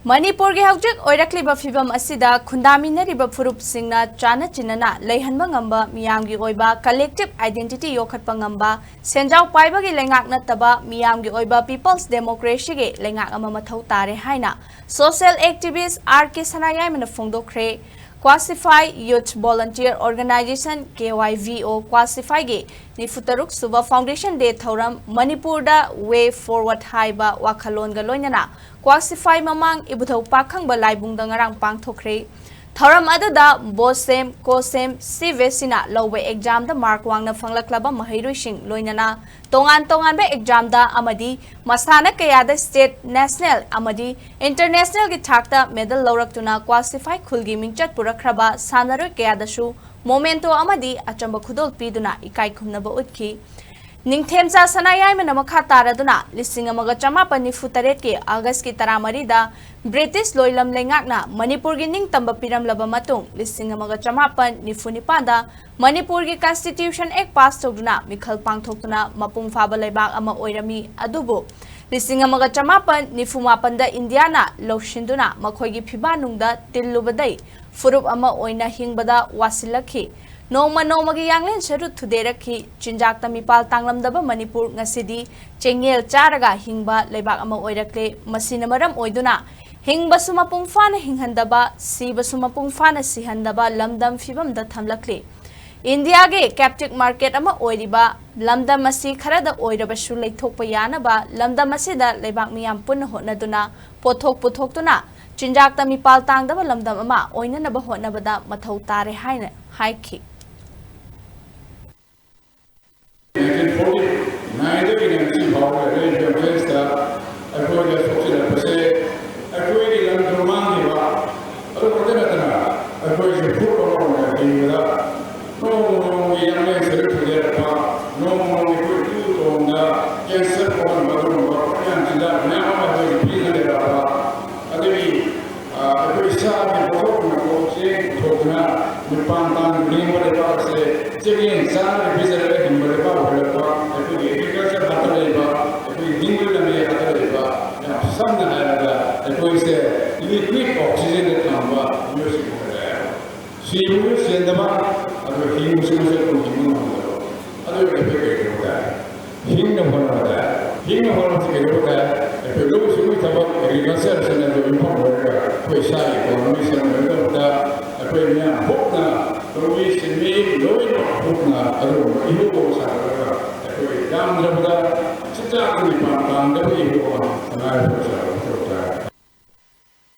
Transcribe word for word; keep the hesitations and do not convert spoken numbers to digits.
ꯃꯅꯤꯄꯨꯔꯒꯤ ꯍꯧꯖꯤꯛ ꯑꯣꯏꯔꯛꯂꯤꯕ ꯐꯤꯕꯝ ꯑꯁꯤꯗ ꯈꯨꯟꯗꯥꯃꯤꯟꯅꯔꯤꯕ ꯐꯨꯔꯨꯞꯁꯤꯡꯅ ꯆꯥꯅ ꯆꯤꯟꯅꯅ ꯂꯩꯍꯟꯕ ꯉꯝꯕ, ꯃꯤꯌꯥꯝꯒꯤ ꯑꯣꯏꯕ collective identity ꯌꯣꯛꯈꯠꯄ ꯉꯝꯕ, ꯁꯦꯟꯖꯥꯎ ꯄꯥꯏꯕꯒꯤ ꯂꯩꯉꯥꯛ ꯅꯠꯇꯕ ꯃꯤꯌꯥꯝꯒꯤ ꯑꯣꯏꯕ people's democracyꯒꯤ ꯂꯩꯉꯥꯛ ꯑꯃ ꯃꯊꯧ ꯇꯥꯔꯦ ꯍꯥꯏꯅ social activist ꯑꯥꯔ ꯀꯦ ꯁꯅꯥꯌꯥꯏꯃꯅ ꯐꯣꯡꯗꯣꯛꯈ꯭ꯔꯦ꯫ Quasify Youth Volunteer Organization, K Y V O, Quasifyꯒꯤ ꯅꯤꯐꯨꯇꯔꯨꯛ ꯁꯨꯕ Foundation Day ꯊꯧꯔꯝ ꯃꯅꯤꯄꯨꯔꯗ Way Forward ꯍꯥꯏꯕ ꯋꯥꯈꯜꯂꯣꯟꯒ ꯂꯣꯏꯅꯅ Quasify ꯃꯃꯥꯡ ꯏꯕꯨꯙꯧ ꯄꯥꯈꯪꯕ ꯂꯥꯏꯕꯨꯡꯗ ꯉꯔꯥꯡ ꯄꯥꯡꯊꯣꯛꯈ꯭ꯔꯦ꯫ ꯊꯧꯔꯝ ꯑꯗꯨꯗ BOSEM, COSEM, CBSEꯅ ꯂꯧꯕ examꯗ mark ꯋꯥꯡꯅ ꯐꯪꯂꯛꯂꯕ ꯃꯍꯩꯔꯣꯏꯁꯤꯡ ꯂꯣꯏꯅꯅ ꯇꯣꯉꯥꯟ ꯇꯣꯉꯥꯟꯕ examꯗ ꯑꯃꯗꯤ ꯃꯁꯥꯟꯅ ꯀꯌꯥꯗ state, national ꯑꯃꯗꯤ internationalꯒꯤ ꯊꯥꯛꯇ medal ꯂꯧꯔꯛꯇꯨꯅ Quasify ꯈꯨꯜꯒꯤ ꯃꯤꯡꯆꯠ ꯄꯨꯔꯛꯈ꯭ꯔꯕ ꯁꯥꯟꯅꯔꯣꯏ ꯀꯌꯥꯗꯁꯨ memento ꯑꯃꯗꯤ ꯑꯆꯝꯕ ꯈꯨꯗꯣꯜ ꯄꯤꯗꯨꯅ ꯏꯀꯥꯏ ꯈꯨꯝꯅꯕ ꯎꯠꯈꯤ꯫ ꯅꯤꯡꯊꯦꯝꯆꯥ ꯁꯅꯥꯌꯥꯏꯃꯅ ꯃꯈꯥ ꯇꯥꯔꯗꯨꯅ ꯂꯤꯁꯤꯡ ꯑꯃꯒ ꯆꯃꯥꯄꯟ ꯅꯤꯐꯨ ꯇꯔꯦꯠꯀꯤ Augustꯀꯤ ꯇꯔꯥꯃꯔꯤꯗ British ꯂꯣꯏꯂꯝ ꯂꯩꯉꯥꯛꯅ ꯃꯅꯤꯄꯨꯔꯒꯤ ꯅꯤꯡꯇꯝꯕ ꯄꯤꯔꯝꯂꯕ ꯃꯇꯨꯡ, ꯂꯤꯁꯤꯡ ꯑꯃꯒ ꯆꯃꯥꯄꯟ ꯅꯤꯐꯨ ꯅꯤꯄꯥꯟꯗ ꯃꯅꯤꯄꯨꯔꯒꯤ Constitution Act pass ꯇꯧꯗꯨꯅ ꯃꯤꯈꯜ ꯄꯥꯡꯊꯣꯛꯇꯨꯅ ꯃꯄꯨꯡ ꯐꯥꯕ ꯂꯩꯕꯥꯛ ꯑꯃ ꯑꯣꯏꯔꯝꯃꯤ꯫ ꯑꯗꯨꯕꯨ ꯂꯤꯁꯤꯡ ꯑꯃꯒ ꯆꯃꯥꯄꯟ ꯅꯤꯐꯨ ꯃꯥꯄꯟꯗ ꯏꯟꯗꯤꯌꯥꯅ ꯂꯧꯁꯤꯟꯗꯨꯅ ꯃꯈꯣꯏꯒꯤ ꯐꯤꯕꯥꯟꯅꯨꯡꯗ ꯇꯤꯜꯂꯨꯕꯗꯩ ꯐꯨꯔꯨꯞ ꯑꯃ ꯑꯣꯏꯅ ꯍꯤꯡꯕꯗ ꯋꯥꯁꯤꯜꯂꯛꯈꯤ꯫ ꯅꯣꯡꯃ ꯅꯣꯡꯃꯒꯤ ꯌꯥꯡꯂꯦꯟ ꯁꯔꯨ ꯊꯨꯗꯦꯔꯛꯈꯤ꯫ ꯆꯤꯟꯖꯥꯛꯇ ꯃꯤꯄꯥꯜ ꯇꯥꯡꯂꯝꯗꯕ ꯃꯅꯤꯄꯨꯔ ꯉꯁꯤꯗꯤ ꯆꯦꯡꯌꯦꯜ ꯆꯥꯔꯒ ꯍꯤꯡꯕ ꯂꯩꯕꯥꯛ ꯑꯃ ꯑꯣꯏꯔꯛꯂꯦ꯫ ꯃꯁꯤꯅ ꯃꯔꯝ ꯑꯣꯏꯗꯨꯅ ꯍꯤꯡꯕꯁꯨ ꯃꯄꯨꯡ ꯐꯥꯅ ꯍꯤꯡꯍꯟꯗꯕ, ꯁꯤꯕꯁꯨ ꯃꯄꯨꯡ ꯐꯥꯅ ꯁꯤꯍꯟꯗꯕ ꯂꯝꯗꯝ ꯐꯤꯕꯝꯗ ꯊꯝꯂꯛꯂꯤ꯫ ꯏꯟꯗꯤꯌꯥꯒꯤ captive market ꯑꯃ ꯑꯣꯏꯔꯤꯕ ꯂꯝꯗꯝ ꯑꯁꯤ ꯈꯔꯗ ꯑꯣꯏꯔꯕꯁꯨ ꯂꯩꯊꯣꯛꯄ ꯌꯥꯅꯕ ꯂꯝꯗꯝ ꯑꯁꯤꯗ ꯂꯩꯕꯥꯛ ꯃꯤꯌꯥꯝ ꯄꯨꯟꯅ ꯍꯣꯠꯅꯗꯨꯅ, ꯄꯣꯠꯊꯣꯛ ꯄꯨꯊꯣꯛꯇꯨꯅ ꯆꯤꯟꯖꯥꯛꯇ ꯃꯤꯄꯥꯜ ꯇꯥꯡꯗꯕ ꯂꯝꯗꯝ ꯑꯃ ꯑꯣꯏꯅꯅꯕ ꯍꯣꯠꯅꯕꯗ ꯃꯊꯧ ꯇꯥꯔꯦ ꯍꯥꯏꯅ ꯍꯥꯏꯈꯤ꯫ ꯅꯥꯏꯟꯇꯤꯟ ꯐꯣꯔꯇꯤ ꯅꯥꯏꯟꯗꯒꯤꯅ ꯉꯁꯤ ꯐꯥꯎꯕ ꯂꯩꯔꯛꯏꯕ ꯐꯦꯁꯇ ꯑꯩꯈꯣꯏꯗ ꯁꯣꯛꯆꯤꯜꯂꯛꯄꯁꯦ ꯑꯩꯈꯣꯏꯒꯤ ꯂꯝꯗꯝ ꯃꯥꯡꯈꯤꯕ ꯑꯗꯨ ꯈꯛꯇ ꯅꯠꯇꯅ ꯑꯩꯈꯣꯏꯁꯦ ꯐꯨꯔꯨꯞ ꯑꯃ ꯑꯣꯏꯅ ꯍꯤꯡꯕꯗ ꯅꯣꯡꯃ ꯅꯣꯡꯃꯒꯤ ꯌꯥꯡꯂꯦꯟ ꯁꯔꯨꯛ ꯊꯨꯗꯦꯔꯛꯄ, ꯅꯣꯡꯃ ꯅꯣꯡꯃꯒꯤ ꯑꯩꯈꯣꯏ ꯏꯇꯨ ꯇꯣꯡꯗ ꯀꯦꯟꯁꯔ ꯄꯣꯛꯍꯟꯕ ꯑꯗꯨꯒꯨꯝꯕ ꯃꯌꯥꯝ ꯆꯤꯟꯖꯥꯛ ꯃꯌꯥꯝ ꯑꯃ ꯑꯩꯈꯣꯏꯒꯤ ꯄꯤꯖꯔꯛꯄ, ꯑꯗꯒꯤ ꯑꯩꯈꯣꯏ ꯏꯁꯥꯒꯤ ꯄꯣꯠꯊꯣꯛ ꯄꯨꯝꯅꯃꯛ ꯆꯦꯡ ꯄꯨꯊꯣꯛꯇꯨꯅ ꯃꯤꯄꯥꯟ ꯇꯥꯡ ꯂꯤꯡꯕ ꯂꯩꯕꯥꯛ ꯑꯁꯦ ꯆꯦꯡꯌꯦꯟ ꯆꯥꯅꯕ ꯄꯤꯖꯔꯒ ꯍꯤꯡꯕ ꯂꯩꯕꯥꯛ ꯑꯣꯏꯔꯛꯄ, ꯑꯩꯈꯣꯏꯒꯤ agriculture ꯍꯥꯠꯀꯠꯂꯛꯏꯕ, ꯑꯩꯈꯣꯏꯒꯤ ꯅꯤꯡꯕ ꯂꯝꯕꯤ ꯍꯥꯠꯀꯠꯂꯛꯏꯕ, ꯌꯥꯝ ꯁꯝꯅ ꯍꯥꯏꯔꯕꯗ ꯑꯩꯈꯣꯏꯁꯦ ꯂꯤꯀ꯭ꯋꯤꯠ ꯑꯣꯛꯁꯤꯖꯦꯟꯗ ꯊꯝꯕ ꯃꯤꯑꯣꯏꯁꯤꯡ ꯑꯣꯏꯔꯦ꯫ ꯁꯤꯕꯁꯨ ꯁꯤꯗꯕ, ꯑꯗꯨꯒ ꯍꯤꯡꯕꯁꯨ ꯃꯁꯛ ꯑꯗꯨꯝ ꯍꯤꯡꯕ ꯉꯝꯗꯕ꯫ ꯑꯗꯨ ꯑꯩꯈꯣꯏ ꯀꯩꯗꯧꯕ ꯇꯥꯏ? ꯍꯤꯡꯅ ꯍꯣꯠꯅꯕ ꯇꯥꯏ꯫ ꯍꯤꯡꯅ ꯍꯣꯠꯅꯕꯁꯤ ꯀꯩꯗꯧꯕ ꯇꯥꯏ? ꯑꯩꯈꯣꯏ ꯂꯧꯎ ꯁꯤꯡꯎ ꯊꯕꯛ, ꯑꯦꯒ꯭ꯔꯤꯀꯜꯆꯔꯁꯤꯅ ꯑꯗꯨ ꯌꯨꯝꯐꯝ ꯑꯣꯏꯔꯒ ꯑꯩꯈꯣꯏ ꯏꯁꯥꯒꯤ ꯏꯀꯣꯅꯣꯃꯤ ꯁꯦꯝꯅꯕꯒꯤꯗꯃꯛꯇ ꯑꯩꯈꯣꯏ ꯃꯤꯌꯥꯝ ꯄꯨꯟꯅ ꯂꯧꯃꯤ ꯁꯤꯟꯃꯤ ꯂꯣꯏꯅꯃꯛ ꯄꯨꯟꯅ ꯑꯗꯨꯒꯨꯝꯕ ꯏꯍꯧ ꯑꯃ ꯁꯥꯒꯠꯂꯒ ꯑꯩꯈꯣꯏ ꯌꯥꯝꯗ꯭ꯔꯕꯗ ꯆꯤꯟꯖꯥꯛꯀꯤ ꯃꯄꯥꯟ ꯇꯥꯡꯗꯕ ꯏꯍꯧ ꯑꯃ ꯁꯉꯥꯏ ꯐꯥꯎ ꯁꯥꯒꯠꯂꯒ